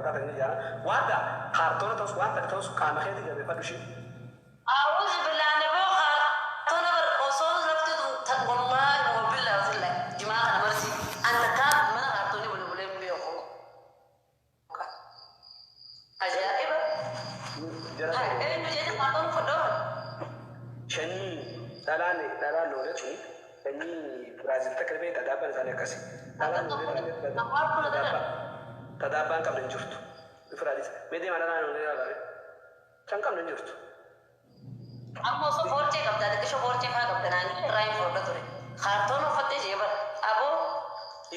fardaa ta'anii jira. Waan kaartoona ta'us waan fedhe ta'us qaama keetii jabeeffadhu ishee. A'uuzu billahi boo kaartoona bar osoo lafti tun wallaahi wa billahi wa tallahi jimaa kana marsi an takkaa mana kaartoonii bule bulee hin beeku. Ajaa'iba. Jara Hai eenyu jedhe kaartoon uffadhoo? Shanyii dhalaan dhalaan loolee tuni sanyii Biraazil takka beektaa daabbaan isaanii akkasi. Dhalaan loolee tuni tadaabbaan qabne hin jirtu. Ifiraadis mee deemaa dhalaan loolee ilaalame. Kan qabne hin jirtu. Amma osoo foorcee qabdaa xiqqisho foorcee faa qabda naan irraa hin furdha ture. Kaartoon uffattee jee bara. Aboo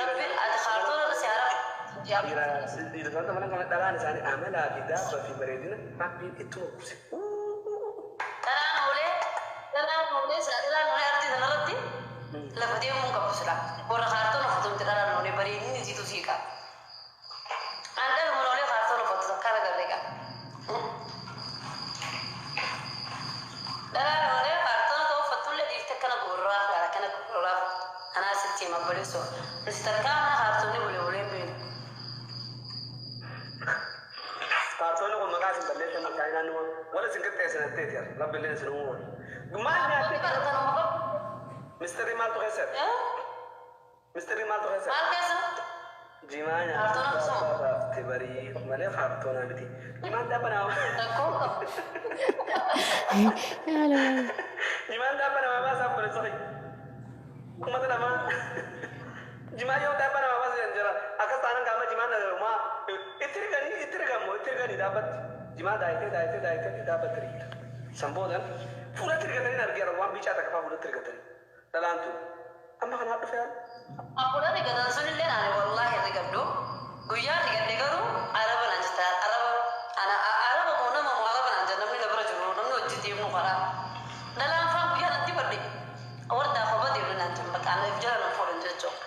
rabbi ati kaartoon irra si hara. Dhiira dhiira mana kana dhalaan isaanii amalaa fi daabba fi bareedina rabbiin ittuma buuse. Dhalaan oolee dhalaan oolee sila dhalaan oolee artii sanarratti lafa deemuu hin qabdu sila. Warra kaartoon uffatu miti dhalaan oolee bareedinni isiitu sii qaba. An dhaluma oolee kaartoon uffatu takkaan agarree qaba. Dhalaan oolee kaartoona ta'uu uffattullee dhiifte akkana gurraaf laala akkana gurraaf anaa sitti hima obboleessoo. Nuti takkaa mana kaartoonni bulee bulee hin beeknu. Kaartoonni kun maqaa isin balleessan chaayinaan numa wala isin qixxeessinatteeti rabbi illee isin uumuun. Maal Kaartoonni nyaattee baratanuma qabu. mistirii maaltu keessatti? Mistirii maaltu keessatti? Maal keessa? Jimaa Kaartoona nyaatee akkasuma. daabbaa baaftee barii malee kaartoonaa miti. Jimaan daabba nama Rakkoo qabu. Yaala. Jimaan daabba namaa baasaa obboleessa kiyya. Uummata namaa jimaa yoo daabba namaa baasa jedhan jira akkas taanaan gaama jimaan maa itti riganii itti rigammoo itti riganii daabbatti jimaa daayitee daayitee daayitee daabbatti rigita. San boodan fuulatti rigatanii argeera waan bicaa takka fa'aa fuulatti rigatanii dhalaan tun amma kanaa dhufe haala. Hafuura rigatan sunillee ani wallaahi rigadhu. Guyyaa rigadhe garuu araba naan jetta araba ana araba moo nama moo araba naan jedha namni na bira jiru namni hojii deemu karaa. Dhalaan faan guyyaa natti badhe wardaa kopha deemne naan jedhan bakka ana if jala nan fuudhan jechuudha.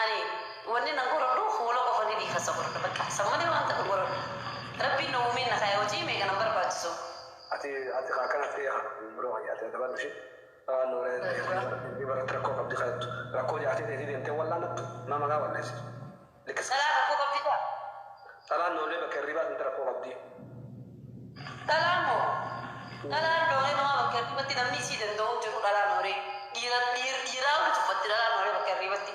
Ani wanni nan godhadhu fuula qofa ni dhiifasa godhadha bakka san malee waan takka godhadhu. Rabbiin na uumeen na kaa'e hojii meeqa nan barbaachisu. Ati ati akkana ta'e biroo ati daballu ishee. Irratti rakkoo qabdi kadhattu rakkoo jaatee teetii deemtee wallaanattu nama maqaa walleessitu. Likkis Dhalaan rakkoo qabdi ta'a. dhalaan noolee bakka hirribaa sanatti rakkoo qabdi. Dhalaan moo dhalaan dooree namaa bakka hirribatti namni isii danda'u jiru dhalaan horii dhiira dhiiraa oli tuffatti dhalaan horii bakka hirribatti.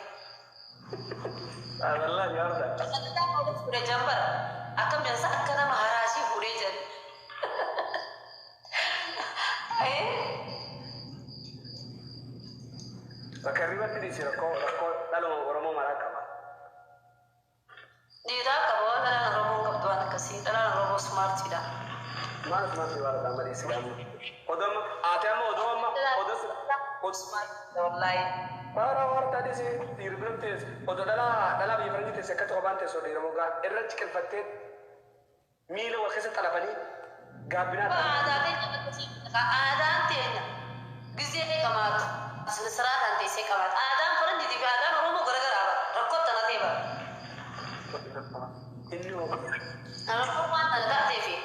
Wallaahi yaarda. Dhalaan horii fuudhee jambara akkam jedhansa akka nama haraasii fuudhee jedhan. Bakka hirribatti dhiisi rakkoo rakkoo dhaluma Oromoo maraa qaba. Dhiiraa qaba waan dhalaan Oromoo qabdu waan akkasii dhalaan Oromoo smaartiidha. Maal smaartii waan adda amma dhiisi gaama. Odoo amma haati amma odoo amma odoo sila. Smaartiidha wallaahi. Bara warta dhiisi dhiirri bira teessu odoo dhalaa dhalaa biyya faranjii teesse akkatti kophaan teessu dhiira moggaa irra ciqilfattee miila wal keessa xalafanii gaabbinaa ta'anii. Aadaa teenya akkasii aadaan teenya gizee qamaatu siraataan teessee qamaatu aadaan faranjiitii fi aadaan Oromoo garagaraa bara rakkoo tana ta'e bara. Inni hoo Rakkoo waan tana taatee fi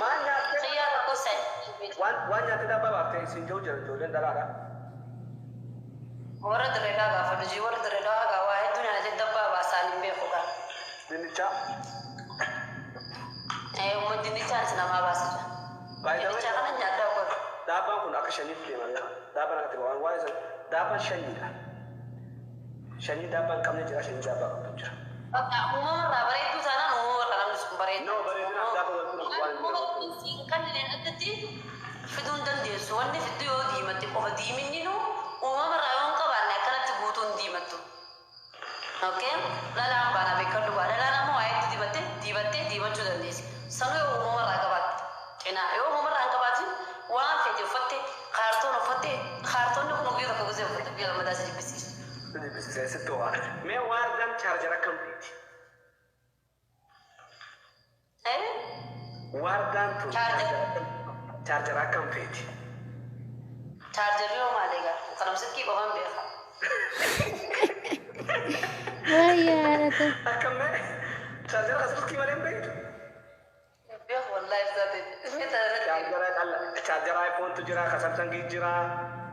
maal nyaattee xiyyaa rakkoo saayinsii waan waan nyaattee daabbaa baaftee isin jiru jira ijoolleen dhalaadha. Warra Dirreedhaa gaafa hojii warra Dirreedhaa gaa waa hedduu nyaatee dabbaa baasaan hin beeku gaa. Dinnichaa. Uummanni dinnichaan isin namaa baasa jira. By the way, Dinnichaa kana nyaadhaa godhu. Daabbaan kun akka shaniitti deema beekaa. Daabbaan akkatti waan waa'ee sana daabbaan shanyiidha. Shanyii daabbaan qabne jira shanyii daabbaa qabdu jira. Bakka uumama irraa bareedduu taanaan uumama irraa namni sun bareeddu. No bareedina daabba wal waan Uumama siin kanneen addatti fiduu hin dandeessu. Wanni fiddu yoo diimatte qofa diiminni nu uumama irraa yoo hin qabaanne akkanatti guutuu hin diimattu. Okay? Dhalaan baana beekadhu ba'a. Dhalaan ammoo waa hedduu dibattee dibattee diimachuu dandeessi. Sanuu yoo uumama irraa qabaatte. Cinaa yoo uumama irraa hin qabaatin waan fedhe uffatte kaartoon uffatte kaartoonni kun guyyaa tokko gisee uffatte guyyaa lammataa si jibbisiisa. Jibbisiisee sitti ho'a. Mee waardaan chaarjara akkam feeti? Eh? Waardaan tun Chaarjara. chaarjara akkam feeti? Chaarjarri hoo maal egaa? Kanuma silkii qofaan beeka. Wayyaadha. Akkam mee chaarjara kan silkii malee hin beektu? Beeku wallaahi ibsaa ta'e. Mee tana irratti. Chaarjara qalla chaarjara iPhone tu jira, ka Samsung jira,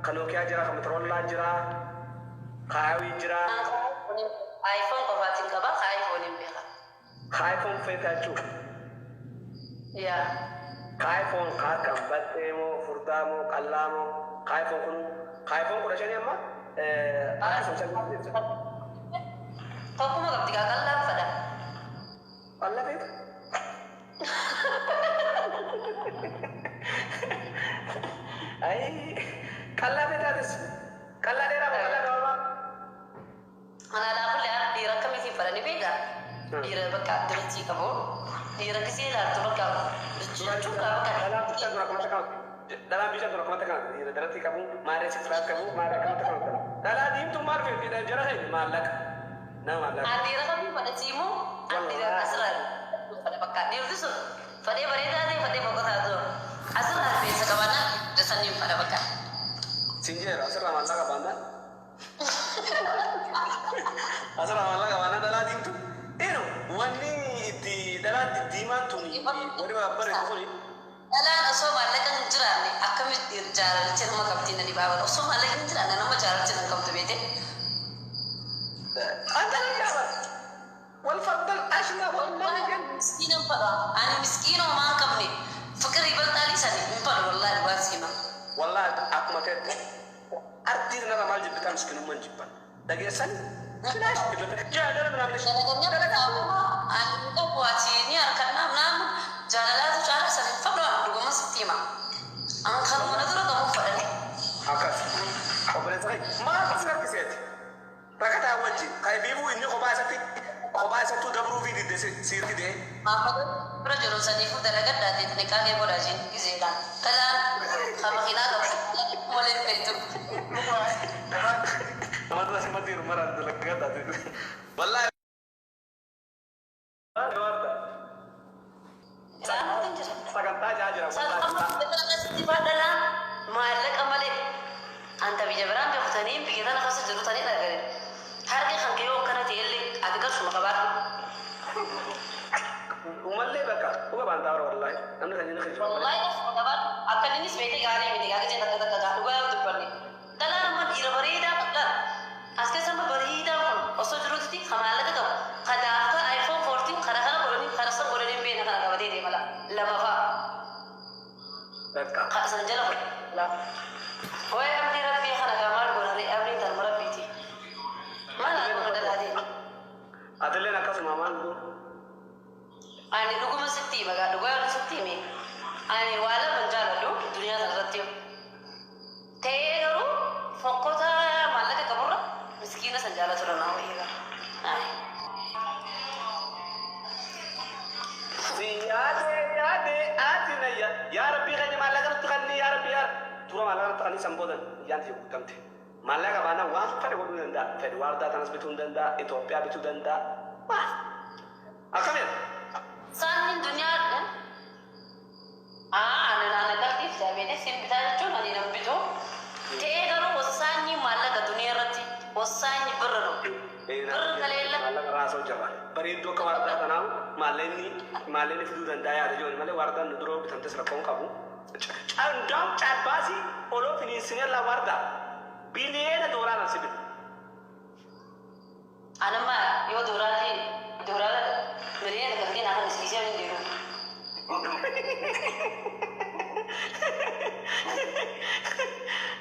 ka Nokia jira, ka Motorola jira, ka Huawei jira. iPhone qofaatiin qaba, ka iPhone hin beeka. Ka iPhone feetaa jechuudha. Yaa. Ka iPhone ka akkam battee moo furdaa moo qallaa moo ka iPhone kun ka iPhone 15 amma akka Samsung deemsa. Tokkuma qabdi kaa qallaan fadha. Qallaa feeta? Ayi qallaa feetaatis qallaa dheeraa moo qallaa gabaabaa? Ana alaa kulli haal dhiira akkamiitiin fadha ni beekaa? Dhiira bakka dirachii qabu. Dhiira gisee ilaaltu bakka jechuun kaa bakka. Dhalaan bichaa dura akkamatti akkamatti? Dhalaan bichaa dura akkamatti akkamatti? Dhiira daratti qabu, maaree six qabu, maaree akkamatti akkamatti? Dhalaa diimtuun maal feeti? Jara keenya maallaqa. Nama maallaqa. An dhiira kamii fadha immoo an dhiira asirraa fadha bakka dhiirri sun fadhee bareedaa ta'e fadhee boqotaa ta'e asirraa rifeensa qabaannaan saniin fadha bakka. Sinjeera asirraa maallaqa baannaan. Asirraa maallaqa baannaan dhalaa diimtu. Inu wanni itti dhalaan diddiimaan tun wanni babbareedu kuni. Dhalaan osoo maallaqa hin jiraanne akkamitti jaalalicha nama qabdi na dhibaa bara osoo maallaqa hin jiraanne nama jaalalicha nama qabdu beete. Anta jaaba. Wal faddal ashna wallahi jenna. Miskiina hin fadha. Ani miskiina homaa hin qabne fiqirii balxaalii sani hin fadhu wallahi dhugaa siima. Wallahi akkuma teette. Ardii kanarra maal jibbitaa miskinummaan jibban. Dhageessan filaash jaalala namni. Ani qabu ati ni harkannaa naam jaalalaatu caala san hin fadhu ani dhuguma sitti hima. An kanuma na dura qabu fadhani. Akkas. Obboleessa kee maal as harkiseeti? Rakkataa wajjin kan biifuu inni kophaa isatti kophaa isattuu dabruu fi didde siirti dee. Maamada bira jiru saniifuu dalagadhaa ta'e niqaa kee godhaa jeen gizeedhaan. Dhalaan kan makiinaa qabu malee feetu. Nama simatti jiru maraan dalagaa taate. Wallahi. Isaan hin jira. Sagantaa jaa jira. Sitti dhalaan maallaqa malee anta biyya biraan beektanii biyya tana keessa jiru tanii dhagare. Harki kan kee yoo akkana ta'e illee ati qarshuma qabaadhu. Umallee bakka dhuga baan taa'u wallahi. Namni kan inni kijiba. Wallahi qarshuma qabaadhu. Akka innis beekee gaarii miti gaarii jee takka takka gaa dhugaa yoo dubbanne. Dhalaan amma dhiira bareedaa dhala. As keessa amma bareedaa kun osoo jirutti kan maallaqa qabu. Kan daaftaa iPhone 14 kana kana godhanii kana san godhanii hin beekne kana qabatee deema lama fa'a. Bakka. San jala godha. Waa'ee amrii rabbii kana gaa maal godhanii amrii tanuma rabbiiti. Maal haa godhanii? Atilleen akkasuma maal godhu? Ani dhuguma sitti hima gaa dhugaa yoo sitti hime ani waa lama hin jaaladhu duniyaa kana irratti ta'ee garuu fokkota maallaqa qaburra miskiina san jaalatu dha nama eega. Si yaade yaade ati na yaa rabbii keenya maallaqa nutti kenni yaa rabbi yaa dura maallaqa nutti kenni san boodan iyyaan tiyya guutamte. Maallaqa baanaan waan fedhe godhuu danda'a. Fedhe waardaa tanas bituu hin danda'a. Itoophiyaa bituu danda'a. Maal? Akkamiin? Saanni duniyaa ani naana qalbiif jaabeete siin bitaa jechuun ani nan bitu ta'ee garuu wasaanyi maallaqa duniyaa irratti wasaanyi birra no. Birra kaleella. Maallaqa raasoo jira. Bareedduu akka waardaa tanaa maallaqni fiduu danda'a yaada jiru malee waardaan nu duroo bitamtes rakkoon qabu. Ndaam caabbaasii oloo finiinsinee la waardaa biliyeena doolaaraan si bitu. Anamma yoo doolaarri doolaara miliyoona kan kennan kan isiisee hin jiru.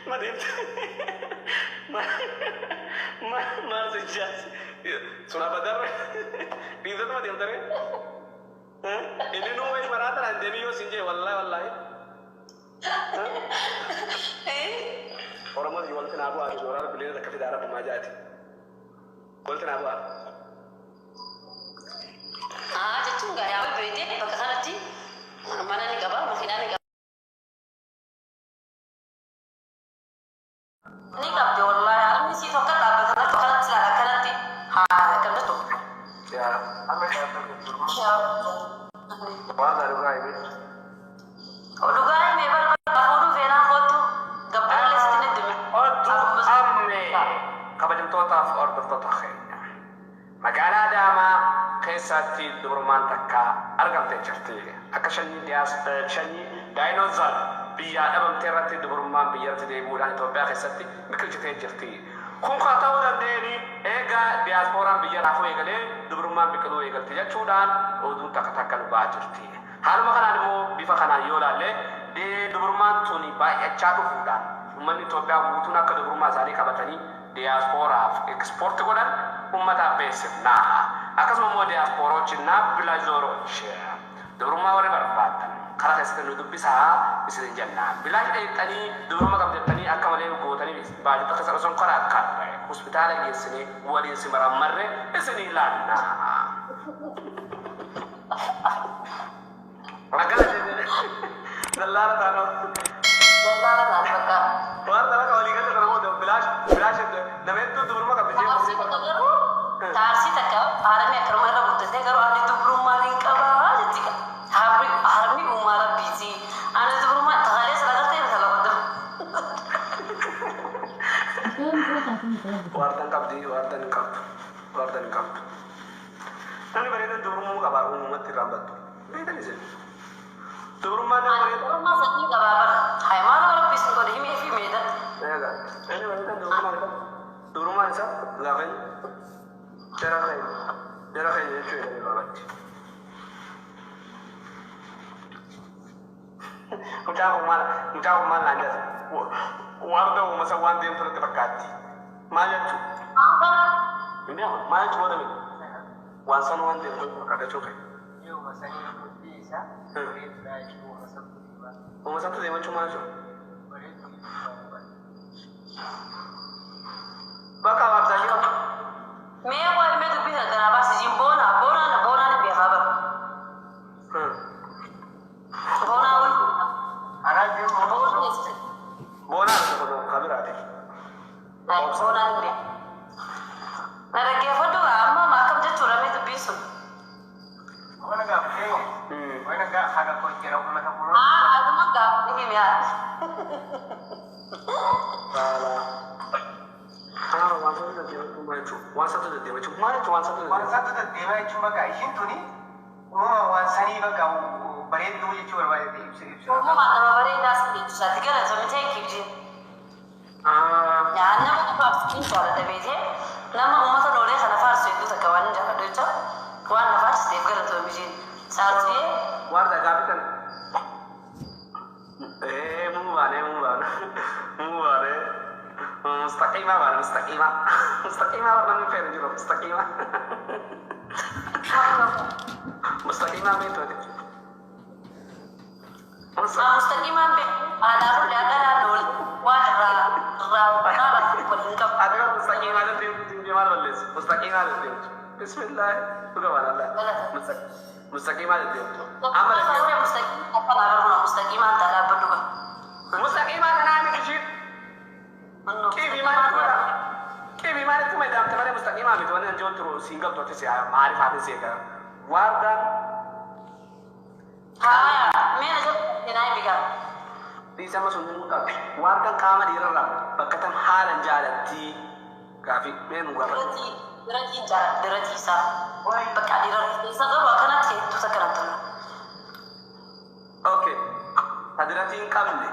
Ma deemte maal si jaasi sun abadarre dhiisatuma deemtare inni nuu wayi maraa tanaan deemii yoo sin jee wallahi wallahi. Oromoon walti naa bu'aa doolaara biliyoona takka fidaa rabbumaa jaati. Walti naa bu'aa. Haa jechuun gaa yaa beekte bakka kanatti mana ni qaba makiinaa ni qaba. Ni qabdi wallahi harmi sii tokko dhaabbatan akka kanatti ilaala akkanatti haa akkam jettu. Yaa. Waan dhugaa hime. Dhugaa himee barbaada fuudhuu feenaa kootu gabbarallee sitti ni dimi. Oduu amme kabajamtootaaf hordoftoota keenya. Magaalaa Adaamaa keessatti dubrummaan takka argamtee jirti. Akka sanyii daayinozaar biyyaa dhabamtee irratti dubrummaan biyyatti deebi'uudhaan Itoophiyaa keessatti biqilchitee jirti. Kun kan ta'uu danda'een eegaa diyaaspooraan biyya raafuu eegalee dubrummaan biqiluu eegalte jechuudhaan oduun takka takka nu ba'aa jirti. Haaluma kanaan immoo bifa kanaan yoo ilaalle dubrummaan tuni baay'achaa dhufuudhaan uummanni Itoophiyaa guutuun akka dubrummaa isaanii qabatanii diyaaspooraaf export godhan uummataaf beeksifna. Akkasuma immoo diyaaspooroች እና ብላዞሮች dubrummaa warri barbaadan karaa keessatti nu dubbisaa isin jenna. Bilaash dheexxanii dubrummaa qabdattanii akka malee gootanii baajata keessa osoo karaa akka hospitaala geessinee waliin si marammarre isin ilaalla. Akkana jedhee dallaala taanoo. Dallaala ta'an bakka. Waan kana walii galee kana booda bilaash bilaash nama hedduu dubrummaa qabdi Taarsii takka garuu taarsii takka harmi akkanuma irra guddatee garuu ani dubrummaa hin qabaa jetti. Harmi harmi uumaa rabbiiti. Ani dubrummaa takalee sana gartee intala qoddam. Waardan qabdi, waardan hin qabdu, waardan hin qabdu. Namni bareedan dubrummaa qaba uumamatti irraan battu. Beekan isin. Dubrummaa nama Ani bareedan. dubrummaa sanyii qabaa bara. Hayimaana rabbi isin godhe himee fi meeda. Egaa namni bareedan dubrummaa qaba. Dubrummaan isaa gaafa inni jara keenya jara keenya jechuudha gabaabatti. Mucaa kun maal naan jedha? Warda uumama san waan deemtu natti fakkaatti. Maal jechuu? Hin beeku. Maal jechuu booda miti? Waan san waan deemtu natti fakkaata jechuu kee. Uumama santu deema jechuun maal jechuudha? Bakka abzaayyaa. Mee waa himee dubbii kana tanaa baasi jiin boonaa boonaan boonaan hin beekaa bara. Boonaa wal boonaa. Boonaan isa kun kabiraati. Boonaan hin beekaa. Na dhaggeeffadhu amma akkam jechuudha mee dubbiin sun. Haa aduma gaafa himi haa. Haa, waan santu deddeema maal jechuudha? Waan santu deddeema jechuudha. Maal jechuudha waan santu Waan deddeema? santu deddeemaa jechuun bakka ishiin tuni uumamaan waan sanii bakka bareedduu jechuu barbaadete ibsa ibsa. Uumamaan nama bareedaa sin jechuusaati galatoomi, thank you jiin. Ah. Nama qofaaf hin jaalladha beekee nama uummata noolee kana faarsu hedduu takka waan hin jaalladhu jecha waan na faarsiteef galatoomi jiin. Saaltiyee. Warda gaaffii kana. Ee, muu baane, muu baane, muu baane. Mustaqiima baane, mustaqiima. Mustaqiima baane, namni feene jiru mustaqiima. Mustaqiima beektu ati. Mustaqiimaan beeku aadaa kun dhaqanaa noolee waan irraa irraa irraa waliin qabu. Ati kan mustaqiima deddeemtu maal balleessu? Mustaqiima deddeemtu. Bismillah. Dhuga waan Allah. Mustaqiima deddeemtu. Amma Amma mustaqiimaan akka laa mustaqiimaan taa'aa dhaabbadhu kan. Mustaqiima kanaa miti ishiin. Qibii maalitti mara? Qibii maalitti maydamte malee mustaqiimaa miti wanni anjoon turu siin galtu ati si maaliif haati si eegala. Waardaan Haaya mee na jedhu naa himi gaa. Dhiisama sun ni qabdi. Waardaan qaama dhiirarraa bakka tam haalan jaalattii gaafii mee nu gaafadhu. Diratii diratii jaalladha, diratii isaa. Bakka dhiira rifeensa qabu akkanatti hedduu takka natti tola. Okay. Ta diratii hin qabne,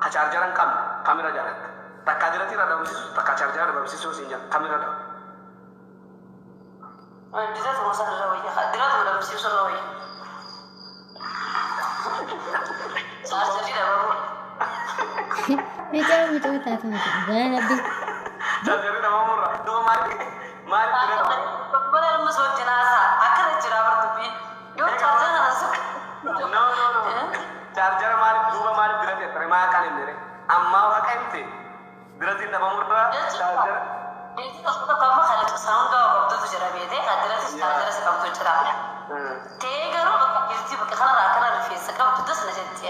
ka chaarjara hin qabne, kamira jaalatta? Takka diratii irra dhabamsiisu, takka chaarjara dhabamsiisuu siin jedha, kamira dhaba? Diratuma sana irra wayya. Diratuma dhabamsiisuu irra wayya. Chaarjarii dhabamuu. Micoo micoo taatu miti. Dhugaa rabbi. Chaarjarri dhabamurra. Duuba maaliif maaliif dirata? Bara ilma soojjin haasaa akkana jira bar dubbii. Yoo chaarjara kana suka. No, no, no. Chaarjara maaliif, duuba maaliif dirata jettare maa kan hin jedhe? Ammaa waaqa himte diratiin dhabamurra chaarjara. Beektii tokko tokko amma kan isaan hundaa qabdutu jira beetee kan diratis chaarjara si qabdu jira. Ta'ee garuu bakka jirti bakka kanarraa akkana rifeensa qabdu tas na jetti.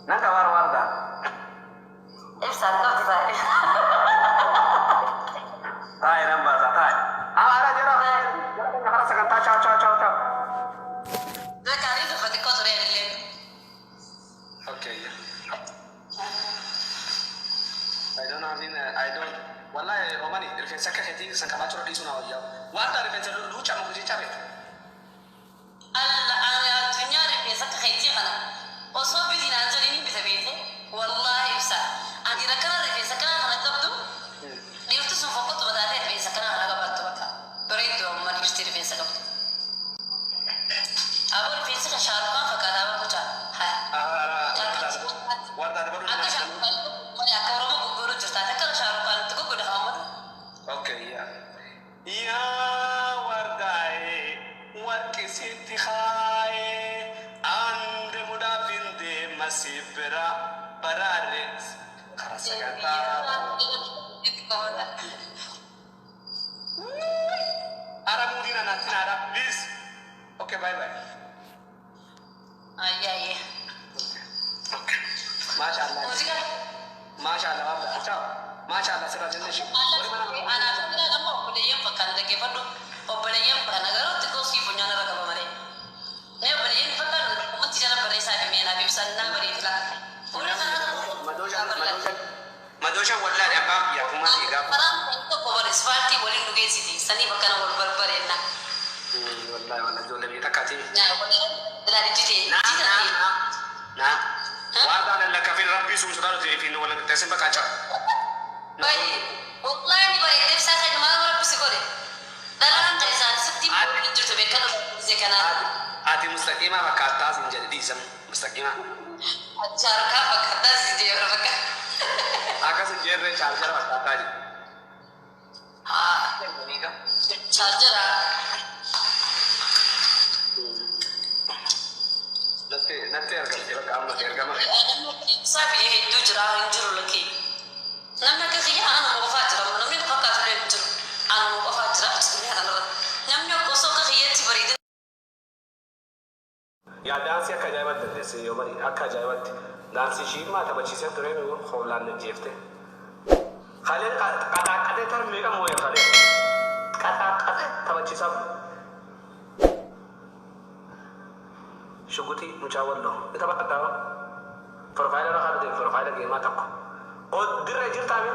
Nan qabaara waardaa. Ibsaan qabdu taa'e. Taa'e nan baasa taa'e. Amma jara jara keenya karaa sagantaa, ciao ciao ciao ciao. Zakaarii dhufa xiqqoo ture illee. Okay. I don't have in, I don't. Wallahi Romani rifeensa akka keetii san qabaachuu irra dhiisuu na wayyaa. Waan taa rifeensa luucaa muka cabe. Alla ani addunyaa rifeensa akka keetii kana osoo bitiin aan jedhanii bita beete wallaahi ibsa. Ani rakkana rifeensa kana kana qabdu dhiirti sun Baraarre karaa sagantaa. Ara muudiin anaatti naadha. Please. Okay, bye bye. Ayyaayye. Okay. Maasha Allah. Muuziqaa. Maasha Allah. Wabda. Ciao. Maasha Allah sirra jenne shi. Anaaf biraan amma obboleeyyan fakkaata, dhaggeeffadhu. Obboleeyyan fakkaata garuu xiqqoo sii funyaan irra qaba malee. Mee obboleeyyan fakkaatu ummatti jala barreessaa fi mee naaf ibsan naa bareedi laa. Fuula kanaa Madooshaan madooshaan madooshaan wallahi abbaan biyyaa kumaa fi gaafa. Karaan tokko bara isfaaltii waliin dhugeessiti sanii bakka nama wal barbareenna. Wallahi wallahi ijoollee biyya takkaati. Naa wallahi ilaali jitee Na jitee. na na waan taane lakkafin rabbii sun sodaatu fi wal qixxeessin bakka caa. Baay'ee wallahi ni bareedee ibsaa kan maal rabbi si godhe. Dhalaan ta'e sitti hin jirtu beekama kanaa. Ati mustaqiimaa fakkaattaa sin jedhe dhiisan mustaqiimaa. Chaarkaa fakkaattaa si jedhe bakka. Akkas hin jeerree chaarjara fakkaattaa jedhe. Chaarjara. Natti natti argamte bakka amma ergama. Ibsaa biyya hedduu jira hin jiru lakkee. Namni akka kiyyaa anuma qofaa jira, namni na fakkaatu illee hin jiru. Anuma qofaa jira addunyaa kanarra. Namni osoo akka kiyyaatti bareedina. Yaa daansii akka ajaa'ibatti dandeesse yoo bari akka ajaa'ibatti daansii ishii maa taphachiisee ture hoolaan jeefte. Kalee qaxaaqatee tar meeqa moo'e kalee qaxaaqatee taphachiisaa. Shugutii mucaa walloo ni taphadhaa. Profile irra kaa'ate profile geemaa tokko. Dirree jirtaa mee?